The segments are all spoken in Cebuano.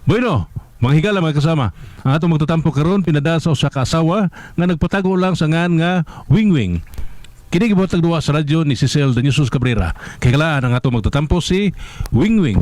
Bueno, mga higala, mga kasama, ang atong magtatampo karon pinada sa usa ka asawa nga nagpatago lang sa ngan nga Wingwing. Kini gibuhatag duwa sa radyo ni Cecil de Jesus Cabrera. Kay ang atong magtatampo si Wingwing.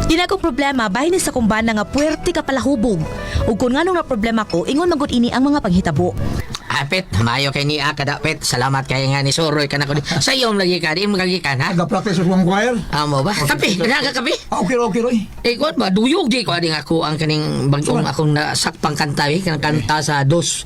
Di na akong problema, bahin ni sa kumbana nga puwerte ka palahubog. Ug kung nganong na problema ko, ingon magud ini ang mga panghitabo. Apit, mayo kay niya kadapit. Salamat kay nga ni Soroy ka na ko. Sa iyo lagi ka, di mo lagi ka na. Nag-practice sa kong choir. Amo ba? Kape, na ka kape. Ah, okay, okay, Roy. Eh, kuwan ba? Duyog di ko ading ako ang kaning bagong akong nasakpang kanta eh. Kanang kanta sa dos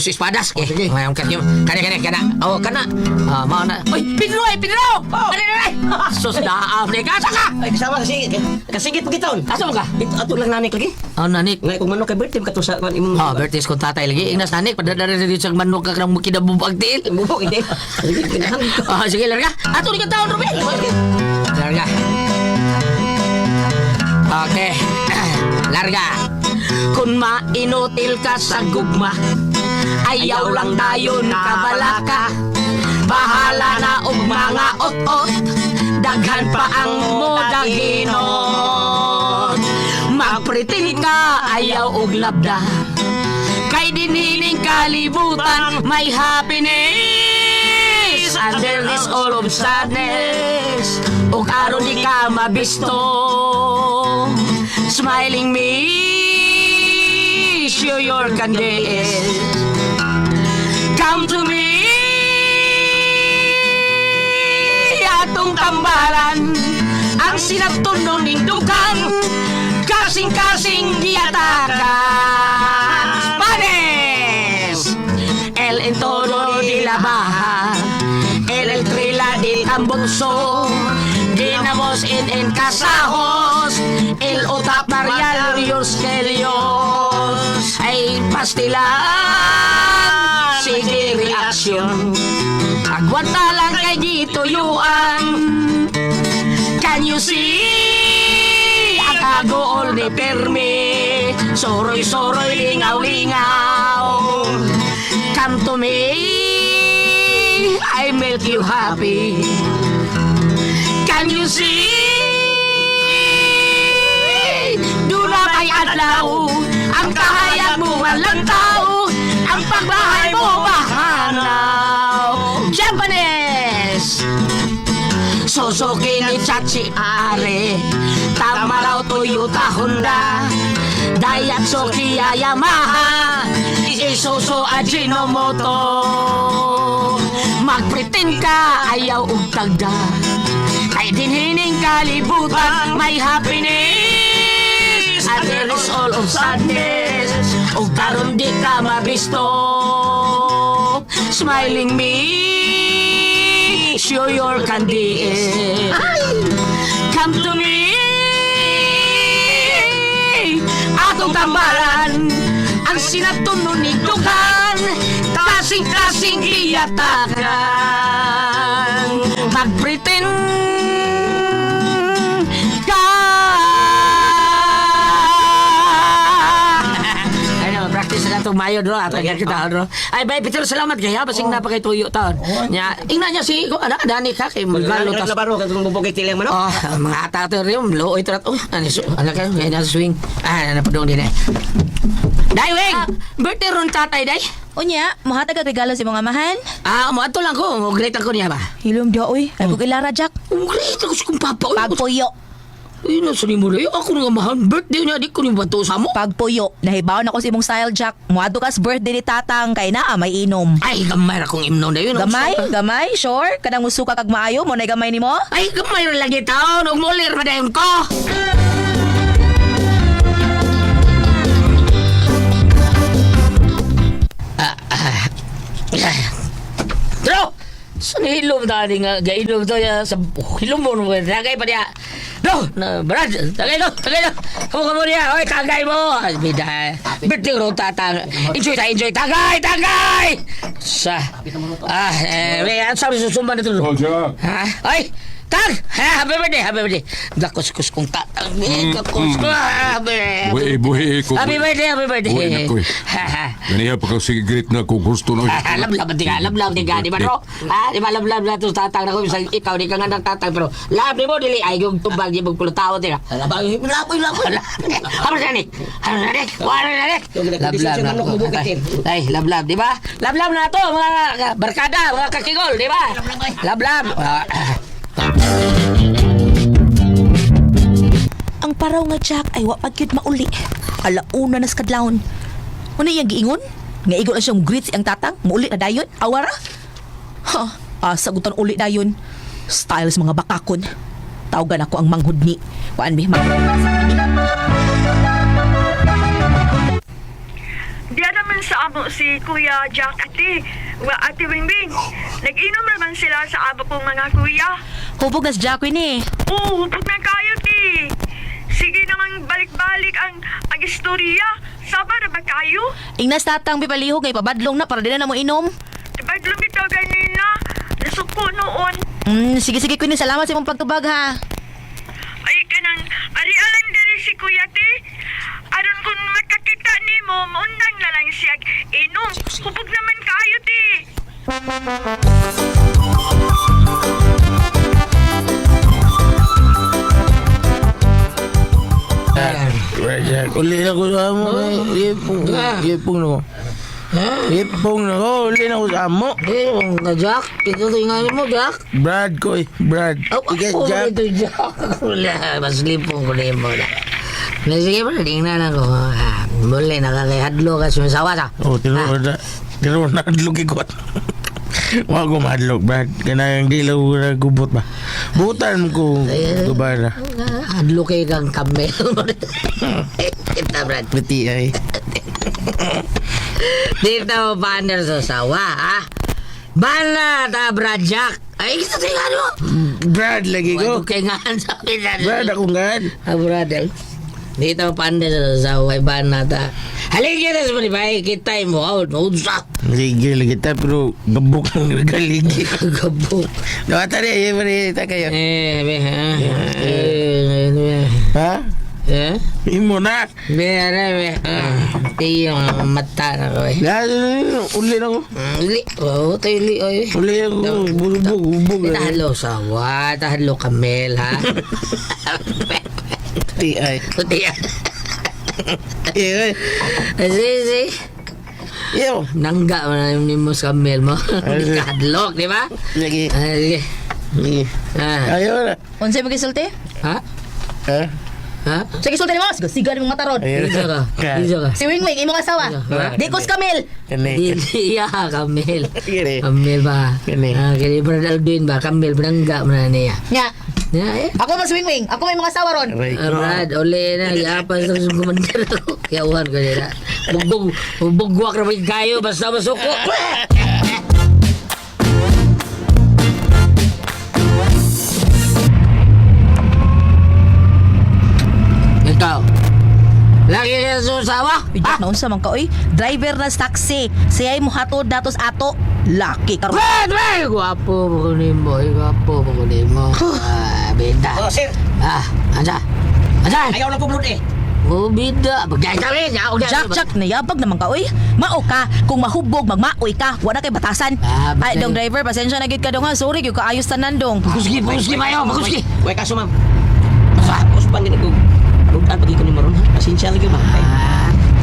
espadas. Eh, Oh, sige. Mayroon ka kani kani kana. Oh, kana. Ah, mao na. Oy, Pedro, ay Pedro. Oh, kani kani. Sus daam ni ka saka. Ay, kasama kasi kasingit pa gitaon. Asa mo ka? Dito ato lang nanik lagi. Oh, nanik. Ngay kung manok kay birthday kato sa kuan imong. Oh, birthday ko tatay lagi. Ingnas nanik padadara dito sa manok ka kanang mukidabubag tiil. Bubok hindi. Sige, ganahan ko. Ah, sige, larga. Ato ni taon, Ruben. Larga. Okay. Larga. Kung mainutil ka sa gugma, ayaw lang dayon kabalaka. Bahala na og mga ot-ot, daghan pa ang modaginot. Magpritil ka, ayaw og labda. Kay dinining kalibutan may happiness, and there is all of sadness. Ug aron di ka mabisto, smiling me, show your candies. Come to me, atong tambalan ang sinagtunon ning dukan, kasing-kasing giatakan. Panes! El en todo di la baja, el el trila di tambonso, dinamos en casajos, el otap marial Dios kelios, ay pastilan, sige reaksyon. Agwanta lang kay gituyuan. Can you see? Ang kagool ni Permi, soroy-soroy, lingaw-lingaw. Come to me, I make you happy. Can you see? Duna may adlaw, ang kahayag mo walang tao, ang pagbahay mo mahanaw. Japanese! Suzuki ni Chachi Are, Tama raw Toyota Honda, Daihatsu Kia Yamaha, Isuzu Ajinomoto. Magpretend ka, ayaw og tagda, kay dinhining kalibutan may happiness, and there is all of sadness. Ug karon di ka mabisto, smiling me, show your candy is. Come to me, atong tambalan ang sinatuno ni Dukan, kasing-kasing iyatakan. Magpretend ka. Ano, practice na itong mayo dro. Ato kita dro. Ay, bay, Peter, salamat kaya. Basing napakituyo taon. Nya, ingna niya si, kung ano, dani ka, kay magalo Lang tas. labaro kay kung bubok kay manok. Oh, mga ata to rin, luoy to. Oh, ano, so, ano kayo, ngayon nasa swing. Ah, ano pa doon din eh. Day, weng! Birthday ron tatay, day. Unya, mohatag kag regalo sa imong amahan. Ah, mo ato lang ko. Mo great ako niya ba? Hilom di oy, ay kog ilara Jack. Mo great ako sa kong papa. Uy, Pagpuyo, Uy, nasa ni mo rin. Ako nga mahal. Birthday niya, di ko ni bato sa mo. Pagpuyo. Nahibaw na ko sa imong style Jack. Moadto kas birthday ni tatang kay naa may inom. Ay, gamay ra kong imnon na yun. Gamay, gamay, sure. Kanang musuka kag maayo mo na gamay nimo. Ay, gamay ra lagi taon. Ug mulir pa dayon ko. Ah, ah. Ah. Bro! Sa hilom tani nga, gailom to ya sa oh, hilom mo nung tagay pa niya. No, na Brad, tagay no, tagay no. Kamu kamu niya, oy tagay mo. Ay, Bida. Birthday ro tatang. Enjoy ta, enjoy. Tagay, tagay. Sa. Ah, eh, may sabi susumba na to. Oh, Jack. Ha? Ay, Tang! Ha, happy birthday, happy birthday. Dakos-kus kong tatang. Dakos ko. Happy Buhi, buhi ko. Happy birthday, happy birthday. Buhi na ko eh. Ha, ha. Ganiha pa ka sige great na ko gusto na. Ah, Love-love di ka, love-love di ka, di ba no? Ah, di ba love-love na to tatang na ko bisag ikaw di ka nga ng tatang pero love ni mo dili ay yung tubag di mo kulutawo di ka. Laboy, laboy, laboy. Habang sa ni, habang sa ni, wala na ni. Love-love na ko. Ay, love-love, di ba? Love-love na to mga barkada, mga kakigol, di ba? Love-love. Ah, Ang paraw nga Jack ay wa pag gyud mauli. Alauna na sa kadlawon. Ano iyang giingon? Nga igo lang siyang greet ang tatang, muuli na dayon, awara. Ha, sagutan uli dayon. Styles mga bakakon. Tawgan ako ang manghud ni. Kuan bi, Diya naman sa amo si Kuya Jack ate, wa ate Wingwing. Nag-inom naman sila sa amo kong mga kuya. Hubog na si Jacqueline eh. Oo, hupot na kayo ti. Sige namang balik-balik ang ang istorya. Sama na ba kayo? Ingnas tatang bipalihog ngay pabadlong na para di na mo inom. Badlong ito ganina. Nasuko noon. Sige sige Queenie, salamat sa imong pagtubag ha. Ay kanang ari-alang diri si Kuya ti. Aron kung makakita nimo, maundang na lang siya. Inom, hupog naman kayo ti. Uli na ko sa amo. Ipong, ipong na ko. Ipong na ko. Uli na ko sa amo. Eh, na Jack, ito tingnan mo Jack. Brad ko eh. Brad. Oh, Ika, ako Jack. ito Jack. Wala, mas lipong ko na mo na. Na sige pa, tingnan ako. Ah, muli, nakakahadlo ka sumisawa sa. Oh, tinuod na. Tinuod na hadlok ikot. Wa ko mahadlok, Brad. Kanang di lang ko nagubot ba. Butan ko gubara. Hadlo kay kang kamel. Kita, Brad. Pati ay. Dito mo banner sa sawa, ha? Bana ta, Brad Jack. Ay, ito tingnan mo. Brad lagi ko. Wag kay nga sa akin. Brad ako nga. Ah, Brad, eh. Dito mo pander sa sawa, ay bana ta. Halika na sa malibay, kita mo. Oh, no, sa. Ligil lagi ta pero gabok ng regaligi. Gabok. Dawatan niya, eh, pre, ta kayo. Eh, be, ha? Eh, eh, Ha? eh? Imo na. Be, ara, be. Ah, Iyong mata na ko, eh. Uli na ko. Uli. Oo, tayo uli, oy. Uli ako. Bubog, bubog. Eh, Tahalo sawa, tahalo kamel, ha? Pati ay. Puti ah. Eh, Si, si. Yo. Nangga mo na yung nimo sa kamel mo. Hindi ka hadlok, di ba? Lagi. Ah, sige. Lagi. Ah. Ayaw na. Unsay mo gisulti? Ha? Ha? Ha? Sige sulti nimo, sige siga nimong mataron. Ayaw Dito ka. Dito ka. Si Wingwing imong asawa. Ha? Di ko kamel. Kani. Dili, ya, kamel. Kani. Kamel ba? Kani. Ah, kani Brad Aldwin ba? Kamel, binangga mo na niya. Nya. Ya, eh. Ako mas Wingwing, ako may mga asawa ron. Aray Ah, ko. Brad, uli na, yapas na sa gumandar ako. Yawan ko nila. Bugbog, bugwak na may kayo, basta masuko. Ikaw, lagi ka sa usawa? Uy, Jack, naunsa man ka oy. Driver na sa taxi. Siya'y mohatod datos ato. Laki karon. Brad, brad! Gwapo mo ko nimo, eh, gwapo mo ko nimo. Ah, bida. Oh, sir. Ah, asa? Asa? Ayaw na ko blood eh. Oh, bida. Bagay kami, Jack, Jack, nayabag naman ka oy. Mao ka kung mahubog magmaoy ka, wala kay batasan. Ah, Ay, dong driver, pasensya na gyud ka dong ha. Sorry gyud kaayos tanan dong. Baguski, baguski mayo, baguski. Way kaso, ma'am. Uspan gini ko. Ludan pagi ko ni Maron ha. Pasensya lagi ma'am. Ay,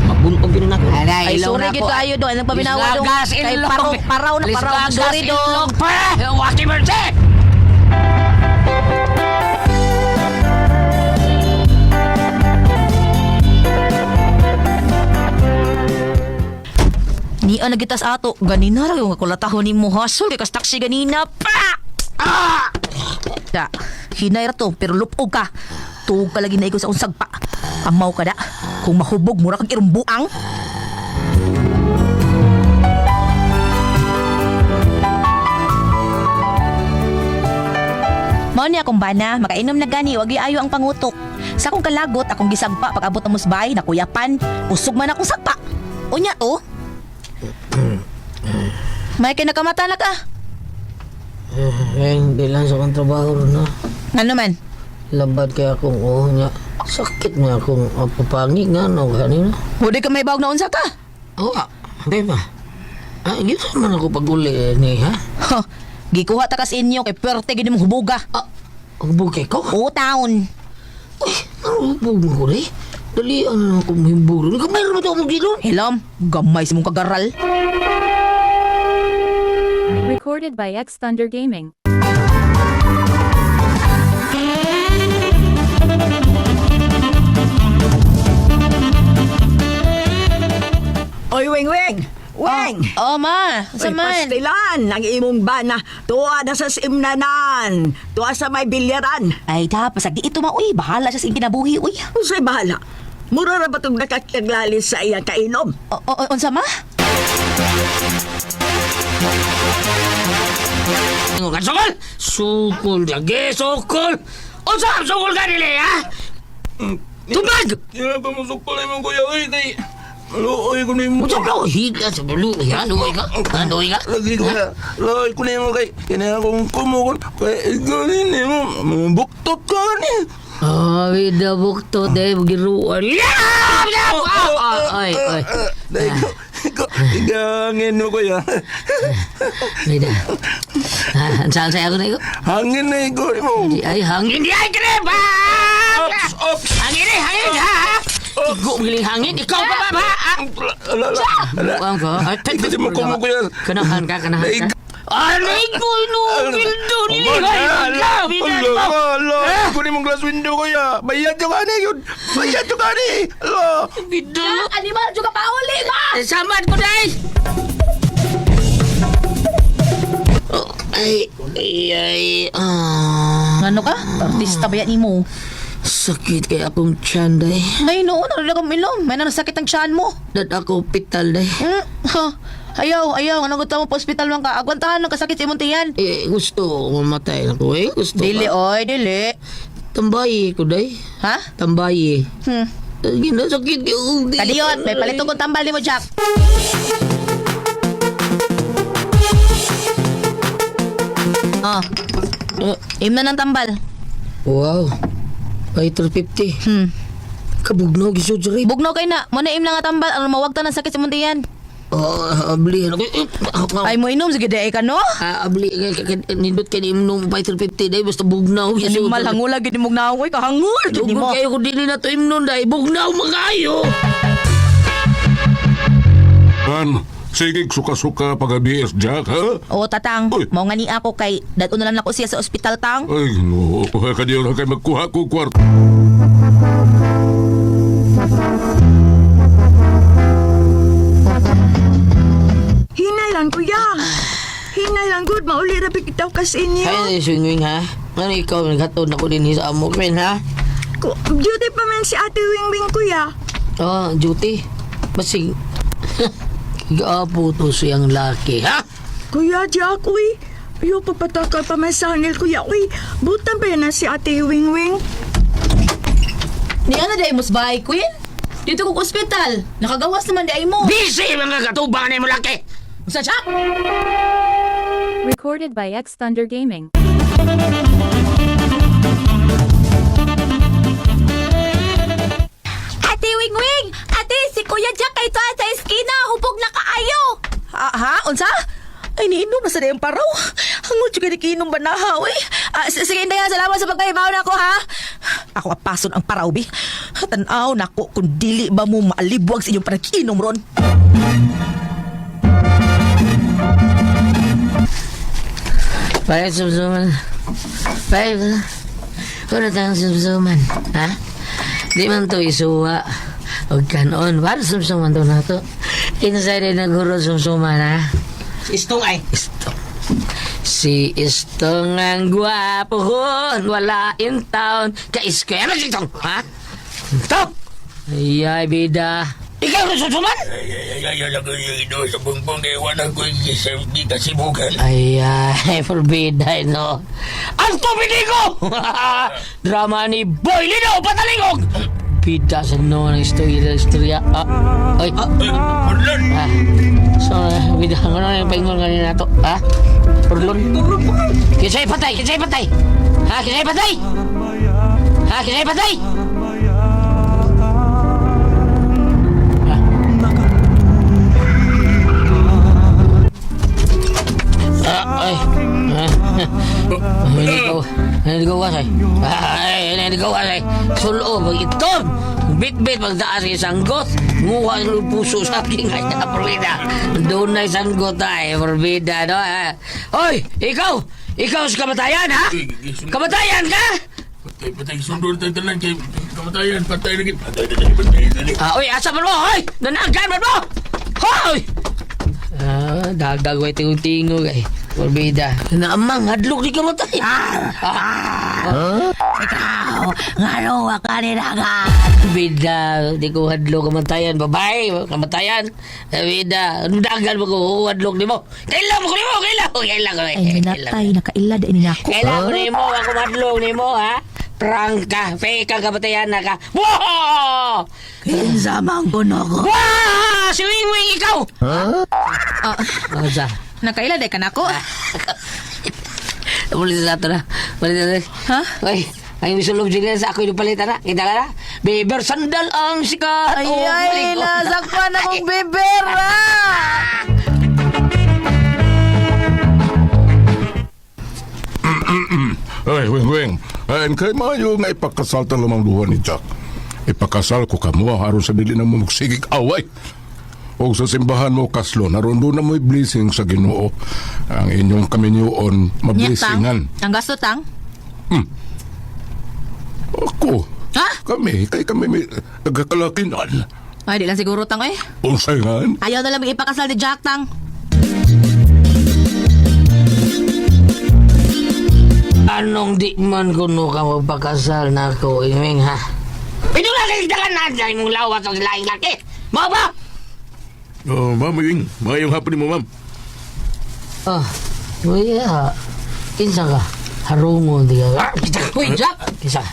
mabuntog yun na ako. Ay, sorry gyud kaayo dong. Anong paminawa dong? Kay paraw, paraw na paraw. Sorry dong. Pa! Waki mercy! Niya na gitas ato. Ganina ra yung kulatahon nimo hasol kay kas taxi ganina pa. Ah! Da, hinay ra to pero lupog ka. Tuog ka lagi na sa akong sagpa. Amaw ka da. Kung mahubog mura kang irumbuang. Mao ni akong bana, makainom na gani, wag ayo ang pangutok. Sa akong kalagot, akong gisagpa pag abot ng musbay, nakuyapan, usog man akong sagpa. Unya to. May kay nakamata na ka. Eh, hindi lang sa akong trabaho ron, no? Ano man? Labad kaya akong oh nga. Sakit nga akong papangi nga no kanina. Huli ka may bawag na unsa ka. Oh, di ba? Ah, gito man ako pag-uli eh, ni ha? Huh, gikuha ta kas inyo kay pwerte gid mong hubuga. Ah, hubog kay ko? Oo, taon. Uy, ano hubog mo ko rin? Dali, ano akong himburo. Kamay rin ba ito akong gilon? Hilom, gamay sa mong kagaral. Recorded by X Thunder Gaming. Oy, Weng Weng! Weng! Oh, ma. Sa Oy, man? pastilan ang imong bana. Tuwa na sa simnanan. Tuwa sa may bilyaran. Ay, da, pasag di ito ma, uy. Bahala siya sa iyong kinabuhi, uy. Unsay bahala? Mura ra ba itong nakakaglalis sa iyang kainom? O, o, unsa ma? Ano ka, sukol? Sukol, lagi, sukol! Unsa ang sukol ka nila, ha? Tubag! Yan pa mo sukol mo kuya oy kay luoy ko nimo. Unsa ka? Higa sa bulu. Ha, luoy ka? Ha, luoy ka? Lagi ko na. Luoy ko nimo kay kini akong kumukon kay gani nimo buktot ka ni. Ah, bida bukto, de, giruan. Yeah! Ah, Ay, ay. Dai ko ko igangin mo kuya. Bida. Ah, saan saya ako na iko? Hangin na iko nimo. Di ay hangin di ay kreb. Ops, ops. Hangin eh, hangin ha. Igo giling hangin, ikaw pa ba ba? Ala, ala, ala. Buang ko. Ay, Ikaw si mo kumo kuya. Kanahan ka, kanahan ka. Aray ko no, gildo ni. Ala, ala, ala. Kunin mong glass window kuya. Bayad yung ani yun. Bayad yung ani. Ala. Bida. Animal, juga pauli, ma! Samad ko dai. Oh, ay, ay, ay. Ah, Ano ka? Artista ba yan nimo? sakit kay akong tiyan day. Ay, noon, ano lang ilom. May nasakit ang tiyan mo. Dat ako pital day. Ha. Ayaw, ayaw. Anong gusto mo pa ospital man ka? Agwantahan ng kasakit sa imong tiyan. Eh, gusto ko mamatay na ko eh. Gusto Dili, ka. oy, dili. Tambayi ko day. Ha? Tambayi. Hmm. Ginasakit ko. Kadiyon, may palito kong tambal ni mo, Jack. Oh. Im na ng tambal. Wow. Ay, 350. Kabugnaw, gisod sa rib. Bugnaw kay na. Muna im na nga tambal. Ano mawagta ng sakit sa imong tiyan. Oh, abli. Ano ko? Ay mo inom sige di ka no? Ah, abli. Nindot kay ni imnom 350 day. Basta bugnaw. gisod. Animal hangula gid mo naoy kahangul gid Tugod nimo. kayo kung dili na to imnon day. Bugnaw mga kayo. An, sige suka-suka pag-ABS Jack, ha? O tatang, Uy. mao nga ni ako kay dadun na lang nako siya sa ospital tang. Ay, no, kadiyo na kay magkuha ko kwarta. Hinay lang, kuya. Hinay lang, good. Mauli ra bitaw kas inyo. Ay, swing ha. Ano ikaw, naghatod na ko din sa amo, men, ha? Duty pa man si Ate Wing Wing, kuya. Oh, duty. Basig. Gaapo to siyang laki, ha? Kuya Jack, uy. Ayo, papataka pa man sa hanil, kuya. Uy, butan pa yan na si Ate Wing Wing. Ni ano day musbay queen? Dito kog ospital. Nakagawas naman di ay mo. Busy mga katubang ni mo laki! Unsa Jack? Recorded by X Thunder Gaming. Ate Wing Wing! Ate, si Kuya Jack kay tuwa sa eskina. Hubog na kaayo. Ha, ha? Unsa? Ay, niinom na sa dayang paraw. Hangol juga ni kiinom ba na, ha, uy? Ah, sige, Inday, ha. Salamat sa pagkahibaw na ako, ha? Ako apason ang paraw, bi. Tanaw nako kung dili ba mo maalibwag sa inyong panakiinom ron. Pare, sumsuman. Pare, wala tayong sumsuman, ha? Di man to isuwa. O kanon, para sumsuman to na to. Kinsay rin naguro sumsuman, ha? Istong ay. Istong. Si Istong ang gwapo wala in town. Ka-iskoy. Ano si Istong, ha? Stop! Ay, ay, bida. Ikaw na susuman? Ay, ay, forbida, no. Ang tubig ko! Drama ni Boy Lino, patalingog! Bida sa no ng istorya, istorya. Ah, ay. Ah. So, bida, ano na yung paingon kanina to? Ha? Urlon? Kinsa'y patay? Kinsa'y patay? Ha? Kinsa'y patay? Ha? Kinsa'y patay? Ha? Ah, ay. Ah, hindi ko, hindi ko wasay. Ay, hindi ko wasay. Sulo, pag itom. Bit-bit, pagdaas sa isanggot. Nguha ng puso sa aking ay na, Doon na isanggot ay, forbida, no? Ah. Hoy, ikaw! Ikaw sa kamatayan, ha? Kamatayan ka? Patay, patay, sundon tayo tanan kay kamatayan, patay lagi, patay lagi, patay lagi. Ah, oy, asa man mo, hoy! Nanagan man mo! Hoy! Ah, dagdag way tingog-tingog ay. Forbida. Naamang, hadlok di kamatay. Ah! Ah! Ikaw, ngano ka ninagan? Bida, di ko hadlok kamatayan. Babae, kamatayan. Bida, dagan mo ko, hadlok ni mo. Kailan mo ko ni mo, kailan ko, kailan ko. Ay, minatay, nakaila da ini nako. Kailan ko ni mo, ako hadlok ni mo, ha? Prank ka, fake ka, kamatayan na ka. Wow! Kinsa man kuno ko. Wow! Si Wing Wing, ikaw! Ah, Ano sa? nakaila da ka nako? Muli sa ato na. Muli sa ato. Ha? Ay, ang isulob sila sa ako yung palitan na. Kita ka na? Beber sandal ang sikat. Ay, Oh, ay, balik ko. nasakpan akong beber, ah! Ay, Wing Wing. Ay, kay maayo nga ipakasal ta lamang duha ni Jack. Ipakasal ko kamo aron sa dili na mo magsigig away. O sa simbahan mo kaslon, aron doon na mo'y blessing sa Ginoo. Ang inyong kaminyuon, Nya, tang. mablessingan. Ang gasto, tang? Ako, Ha? kami, kay kami may nagkakalakinan. Ay, di lang siguro, tang, eh. Unsay nga, Ayaw na lang ipakasal ni Jack, tang. Anong di man kuno ka magpakasal na ako, Wing, ha? Pino na kayo dalan na dyan mong lawas ang laing laki. Mga ba? Oh, ma'am, Wing, maayong hapon nimo, ma'am. Ah, uy, ah, kinsa ka? Harungon di ka. Ah, kita ka. Uy, Jack! Kinsa ka?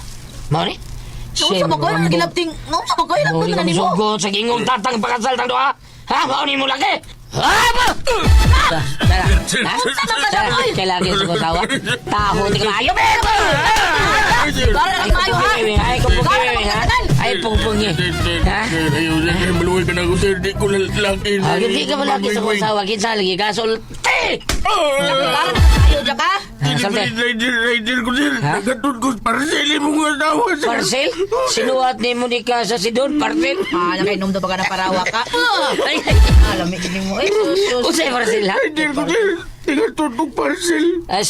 Mao ni? Unsa ba ko? Nagilabting, unsa ba ko? Ilabting na nimo. Sugot sa gingong tatang pakasal tang doha. Ha? Mao ni mo laki? Ha? Ba? Tara. Ha? Tara. Kailangan sa kasawa. Taho di ka maayo. Para lang maayo, ha? Ay, kumpungin, ha? Ay, pungpungi. Ha? Sir, ayaw, sir, maluway ka na ako, sir. Di ko lalaki. Ah, hindi ka malaki sa kasawa. Kinsa lagi ka? Sulti! Para lang maayo, Jack, ha? Ah, Sulti. Rider, rider ko, sir. Ha? Nagatod ko, parcel mo nga asawa, sir. Parcel? Sinuhat ni Monica sa Sidon, parcel? Ah, nakainom daw ba ka na parawa ka? Ay, ay. Ah, lamig ni mo. Eh, sus, sus. Unsay parcel, ha? Rider ko, sir. Nagatod ko parcel. Ah,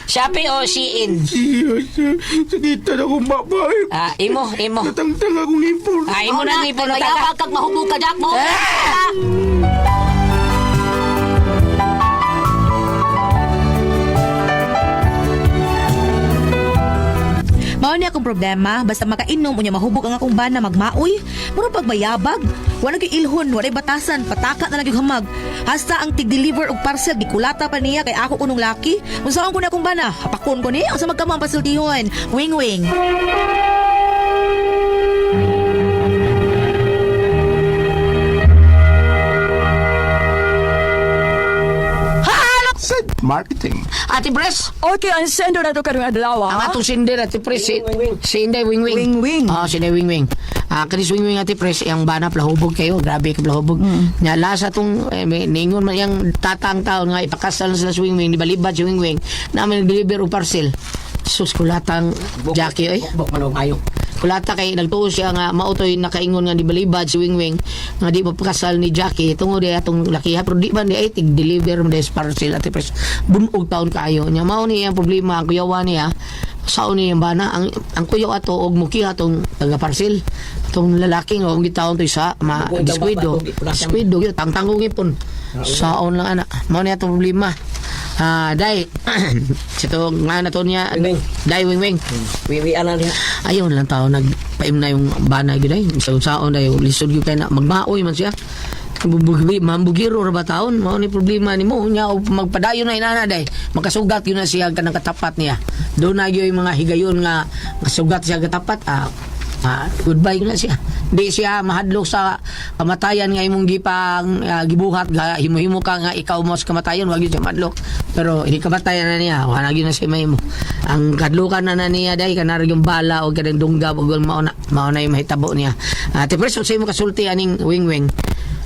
Shopee o Shein? Siya, sir. Sakita na akong babae. Ah, imo, imo. Natangtang akong ipon. Ah, imo na ang ipon na Kaya tata. kag mahubog ka, Jack, mo. Ah! Mao ni akong problema, basta makainom unya mahubog ang akong bana magmaoy. Mura pag mayabag. Wala gyud ilhon, wala batasan, pataka na lang yung hamag. Hasta ang tig-deliver og parcel gikulata pa niya kay ako kunong laki. Unsaon ko na akong bana? Hapakon ko ni, unsa magkamo ang pasultihon. Wing wing. Said marketing. Ate Pres, Okay, ang sendo na to karong adlaw. ang atong sinder Ate Pres, si, si Inday Wing Wing. Wing Wing. Ah, si Inday Wing Wing. Ah, kanis Wing Wing Ate Pres, yang bana plahubog kayo, grabe ka plahubog. Nya lasa tong eh, may ningon man yang tatang taon nga ipakasal na sila si Wing Wing, di balibad si Wing Wing. Namin nag-deliver og parcel. Sus kulatang Jackie oy. Bok man og ayo. Kulata kay nagtuo siya nga mautoy nakaingon nga di balibad si Wing Wing nga di mapakasal ni Jackie tungod di atong lakiha pero di man di ay tig deliver man des parcel ate pres bunog taon kaayo nya mao ni ang problema ang kuyawa niya sao ni ang bana ang kuyaw ato og mukiha tong taga parcel tong lalaki nga og gitaon to isa ma Bugoy daw diskuido ba, ba, ba, diskuido gyud tangtangong ipon saon lang ana mao ni atong problema. Ah, dai. Sito nga na to niya. Wing Wing. Dai Wing Wing. Wiwi ana niya. Ayaw na lang tao nagpaim na yung bana gyud ay sa saon ay lisod gyud kay na magmaoy man siya. Bubugbi, mambugiro ra ba taon? Mao ni problema nimo nya og magpadayon na inana day. Makasugat yun na siya kanang katapat niya. Doon na gyud yung mga higayon nga masugat siya katapat ah. Ah, goodbye na siya. Di siya mahadlok sa kamatayan nga imong gipang gibuhat ga himo-himo ka nga ikaw mo sa kamatayan, wag yun siya mahadlok. Pero hindi kamatayan na niya, wala gyud na siya mahimo. Ang kadlukan na na niya dai kanara yung bala o kanang dunggab o mao na mao na yung mahitabo niya. Ate Pres, sa imo kasulti aning wing-wing?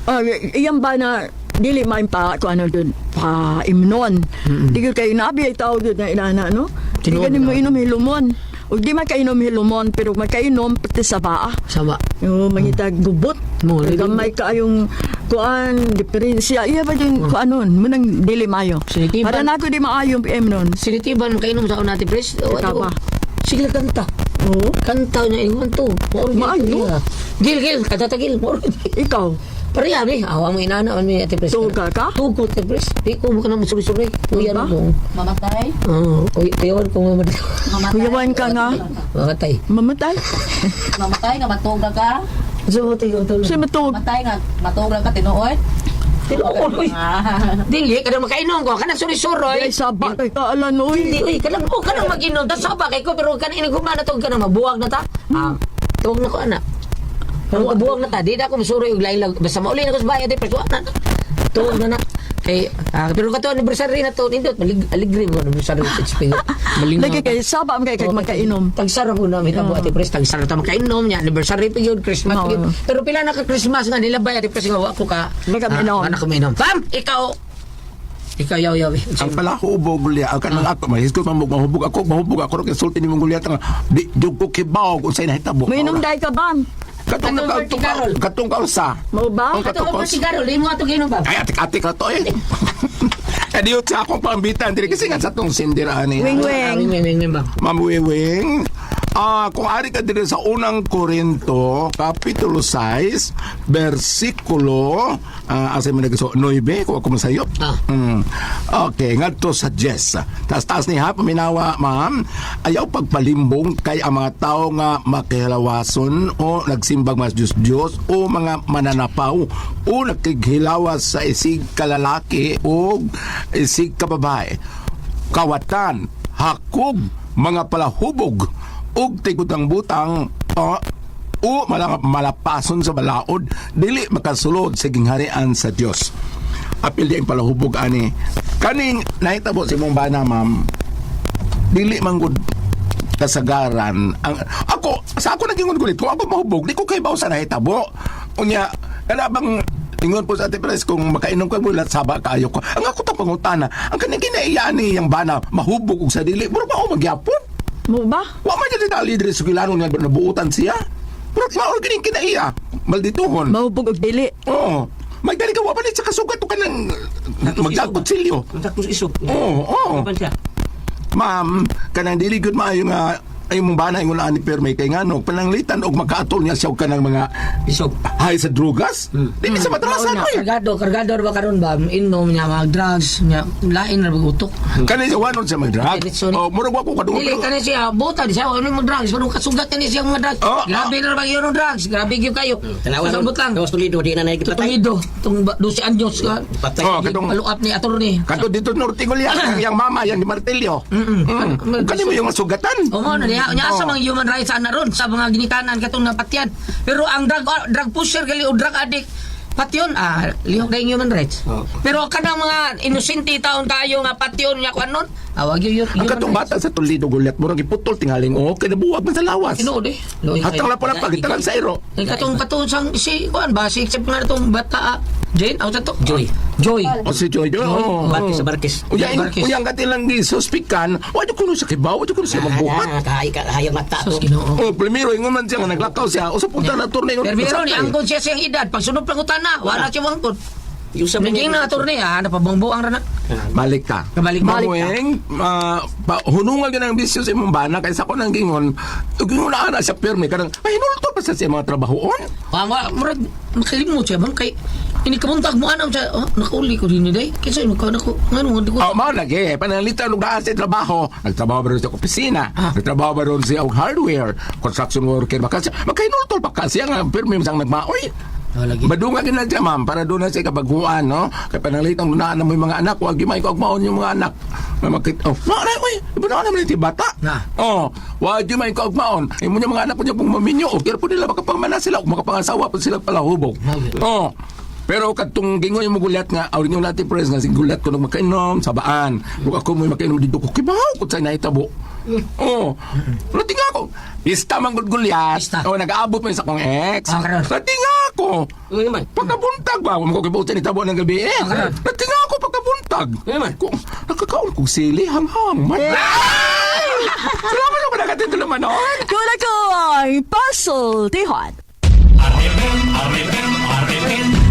Ah, iyan ba na dili man pa kung ano dun pa imnon. Di gyud kay nabi ay tao gyud na inana no. Di Tinuod ka nimo na. inom hilumon. Ug di man kainom hilumon pero makainom pati sa baa. Sama. Yung mangita gubot. Mo, Gamay kaayong kuan diferensya. Iya ba din kuanon munang dili maayo. Sinitiban. Para nako di maayo PM nun. Sinitiban makainom sa una, Ate Pres. O, Kita ano, ba? Sige kanta. Oo. Kanta niya ingon to. Maayo. Gil gil kanta ta gil. Mao gyud. Ikaw, Pareha ni, awa mo inana man mi, Ate Pres. Tuog ka ka? Tugot, Ate Pres. Di ko mo kanang musuri-suri. Kuya Ba? ko. Mamatay? Oo, kuyawan ko mamatay. Mamatay? Kuyawan ka nga. Mamatay. Mamatay. Mamatay nga matuga ka? So, matay ko tulog. Sa matug. Mamatay nga matuga ka tinuod? Tinuod, uy. Dili, kanang makainom ko. Kanang suri-suroy. Ay saba kay kaalan oy. Dili, uy. Kanang, oh, kanang mag-inom. Tas saba kay ko, pero kanang iniguma na to, kanang mabuwag na ta. Ah, tuwag na ko, ana. Pero mabuwag na ta. Di na ako masuroy og lain lang. Basta mauli na ko sa bahay, Ate Pres. Wa na. Tuwag na na. Kay, pero kato anniversary na to, nindot, malig, aligre mo anniversary sa HP. Malingaw Lagi ta. kay saba man kay kay magkainom. Tagsara po na may tabo, Ate Pres. Tagsara ta makainom niya. Anniversary pa yun, Christmas pa yun. Oo. Pero pila na ka Christmas nga nilabay, Ate Pres, nga wa ko ka. Di ka minom. Wa na ko minom. Pam, ikaw. Ikaw yaw yaw. Ang palahubog gulya, ang kanang ako, mahisgot man mo, mahubog ako, ro sulti ni mong gulya nga, di jud ko kibaw kung sa'y nahitabo. Mainom dai ka ba? Katong Katong katong Carol. katong kausa. Mao ba? Ang Ato katong ko kausa. si Carol, di mo ato ginom ba? Ay, atik-atik na to eh. Kadiyot sa akong pambitan, dili kasi nga sa tong sindira ni. Wing wing. Wing wing wing wing ba? Ma'am Wewing, kung ari ka diri sa unang Korinto, Kapitulo 6, versikulo, asa man nagso 9, kung ako masayop. Ah. Okay, ngadto sa 10. Taas-taas ni ha, paminawa, ma'am, ayaw pagpalimbong kay ang mga tao nga makihilawason o nagsimbag mas Diyos-Diyos o mga mananapaw o nakighilawas sa isig kalalaki o isig kababae kawatan, hakog, mga palahubog, ug tigutang-butang, o malapason sa balaod, dili makasulod sa gingharian sa Dios. Apil di ang palahubog ani. Kaning nahitabo sa imong bana, ma'am, dili man gud kasagaran ang ako sa ako naging gulit kung ako mahubog di ko kay sa nahitabo. Unya kana bang ingon po sa Ate Pres kung makainom ka bulat saba kaayo ko ang ako tong pangutana ang kaning kinaiya ni yang bana mahubog og sa dili mura pa ako magyapon. Mao ba? Wa man jud dali diri sa kilano nga nabuotan siya pero mao kining kinaiya maldituhon. Mahubog og dili. Oo, magdali ka wa pa ni sa kasugat to kanang magdagkutsilyo. Tapos isog. Oo, oo. Kapan siya? Ma'am, kanang dili gud maayo nga ay mong bana ingon ani perme kay ngano pananglitan og makaatol niya siya og kanang mga Isog. hay sa drugas. Dili sa matrasan oy. Kargado, kargado ra ba karon ba? Inom niya mga drugs niya, lain ra ba utok. Kani siya wanon siya mag-drug. Diretso ni- Oh, murag wa ko kadungog. Dili kani siya, buta di siya ano mga drugs, pero kasugat kani siya mga drugs. Oh, Grabe na ba yun ang drugs? Grabe gyud kayo. Tanawa Sabot lang. Tawas Toledo, di na nakikipatay. Toledo, tong 12 anyos ka. Patay. Oh, katong Follow up ni attorney. Kato dito norte ko liya, yang mama yang di martilyo. Kani mo yung sugatan. O mo na niya, nya asa Oh. mga human rights ana ron sa mga ginikanan katong napatyan. Pero ang drug drug pusher gali o drug addict patyon lihok na yung human rights. Oh. Pero kanang mga inosente taon kayo nga patyon nya kuan nun, wag yun Ang human katong rights. bata sa Toledo gulyat murag giputol tingaling oh kay nabuwag man sa lawas. Tinuod eh. Luoy kayo. Hatang la pala pagitalan sa iro. Ang katong katong sang si kuan ba si sa nga tong bata Jane aw sa to? Joy. Joy. O si Joy. Oh. Barkis sa Barkis. Uya, Barkis. uya ang katilang gisuspikan, wa jud kuno sa kibaw, wa jud kuno siya magbuhat. Ah, kahay ka, hayag mata Sus to. Ginoo. Oh, primero ingon man siya nga naglakaw siya. Usa punta na torneo. Pero pero ni angkon siya siyang edad pag sunod pangutana wala siya angkon. Yung sa Naging na attorney napabongboang ra na. Balik ka. Kabalik- balik ka. Maweng, hunungan ka ng bisyo sa imong bana kaysa ko nang gingon. Gingon na ana siya pirmi kanang ay hinulto pa sa siya mga trabahoon. Wa wa murag makalimot siya bang kay ini kamuntag mo anam siya oh, nakauli ko din day kasi nako nako ngano di ko. Oh, mao lagi pananglitan og naa sa trabaho. Nagtrabaho ba ron siya sa opisina? Nagtrabaho ba ron siya og hardware? Construction worker ba kasi? Magkahinultol pa kasi nga pirmi sang nagmaoy. Oh, lagi. Madunga gid na siya, ma'am, para doon na siya kabaguan, no? Kay pananglitan na na mo yung mga anak, wag gyud may kaugmaon yung mga anak. May makita. Oh, na na oy, iba na naman ti bata. Na. Oh, wag gyud may kaugmaon. Imo niya mga anak po niya pong maminyo, o kaya po nila makapangmana sila, o makapangasawa po sila palahubog. Oh. Pero kadtong gingoy mo gulat nga, awrin yung natin pres nga sing gulat ko nung makainom sabaan. Ug ako mo makainom dito ko kibaw ko sa nahitabo. Oh. Natinga ko. Pista man gud gulyat. Pista. Oh, nag-aabot man sa akong ex. Ah, karon. Natinga ako. Ano naman? Pagkabuntag ba? Huwag mo ko kibutan itabo ng gabi eh. Ah, Natinga ako pagkabuntag. Ano naman? Kung nakakaon kong sili, hanghang man. Salamat naman nakatito naman noon. Kuna ko ang pasultihan. RMN, RMN, RMN.